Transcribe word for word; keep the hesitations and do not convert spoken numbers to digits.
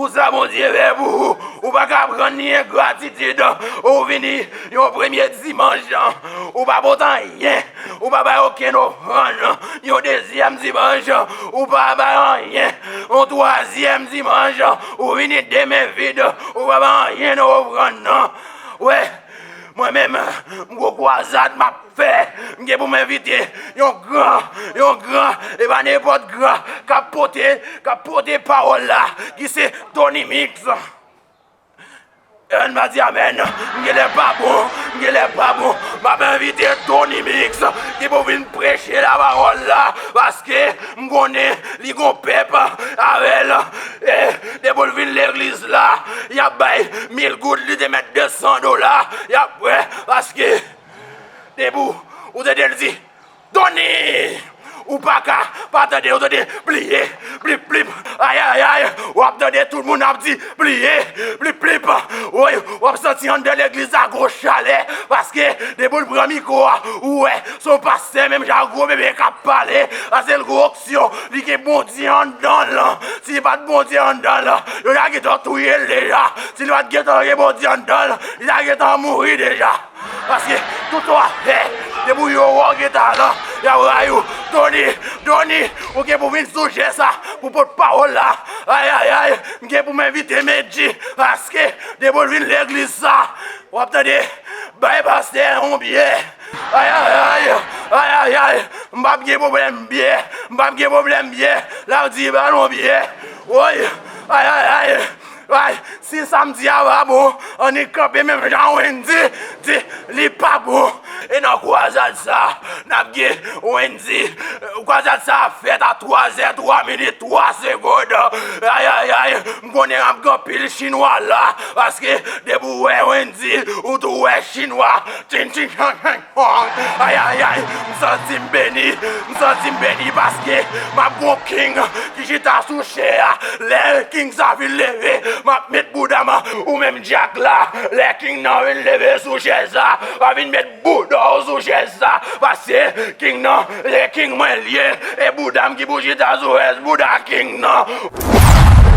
Sa Bondye fè pou ou, ou pa ka pran ni en gratitid. Ou vini yon premye dimanch, ou pa pote anyen, ou pa bay okenn ofrann. Yon dezyèm dimanch, ou pa bay anyen. Yon twazyèm dimanch, ou vini de men vid, ou pa bay anyen nan ofrann nan. Wè, mwen menm, m gwo kwazad m ap fè, m gen pou m envite yon gran, yon gran, e pa nenpòt gran, k ap pote, k ap pote pawòl la, ki se Tony Mix. Ann pa di amèn. M genlè pa bon, m genlè pa bon. M ap envite Tony Mix, ki pou vin preche lapawòl la, paske m konnen li gon pèp avè l. E, depi l vin legliz la, y ap bay mil goud, li te mèt de san dola, y ap prè, paske depi w, ou tande l di, Tony! Ou pa ka pa tande, ou tande, pliye, plip, plip, ayayay, w ap tande tout moun ap di, pliye, plip, plip, woy, w ap santi anndan legliz la gon chalè, paske depi l pran mikwo a, ou wè, se yon pastè menm jan gwo bebe k ap pale, paske l gon onksyon, li gen Bondye anndan l, si li pa t Bondye anndan l, yo ta gentan touye l deja, si li pa t gentan gen Bondye anndan l, li ta gentan mouri deja. Paske tout sa w ap fè, depi yo wè w gen talan, y ap rayi w. Tony, Tony, ou gen pou vin sou chèz sa, pou pot pawòl la. Ayayay, m gen pou m envite Medji, paske depi l vin legliz sa, w ap tande, bay pastè yon byè. Ayayay, ayayay, m p ap gen pwoblèm byè, m p ap gen pwoblèm byè, l ap di ba l yon byè. Woy, ayayay. Ay, si sa m di a pa bon, annik kanpe menm jan Wendy di li pa bon. E nan kwazad sa, n ap gen Wendy. Kwazad sa ap fèt a twa zè, twa minit, twa segonn. Ayayay, m konnen ap gen anpil chinwa la, paske depi w wè Wendy, ou tou wè chinwa. Chin, chin, chan, chan. Ayayay, m santi m beni, m santi m beni paske m ap gon king ki chita sou chè a. Lè king sa vin leve, m ap met bouda m, ou menm Jack la. Lè king nan vin leve sou chèz sa, pa vin met bouda w sou chèz sa. Paske king nan, se king mwen l ye, e bouda m ki pou chita sou rès bouda king nan.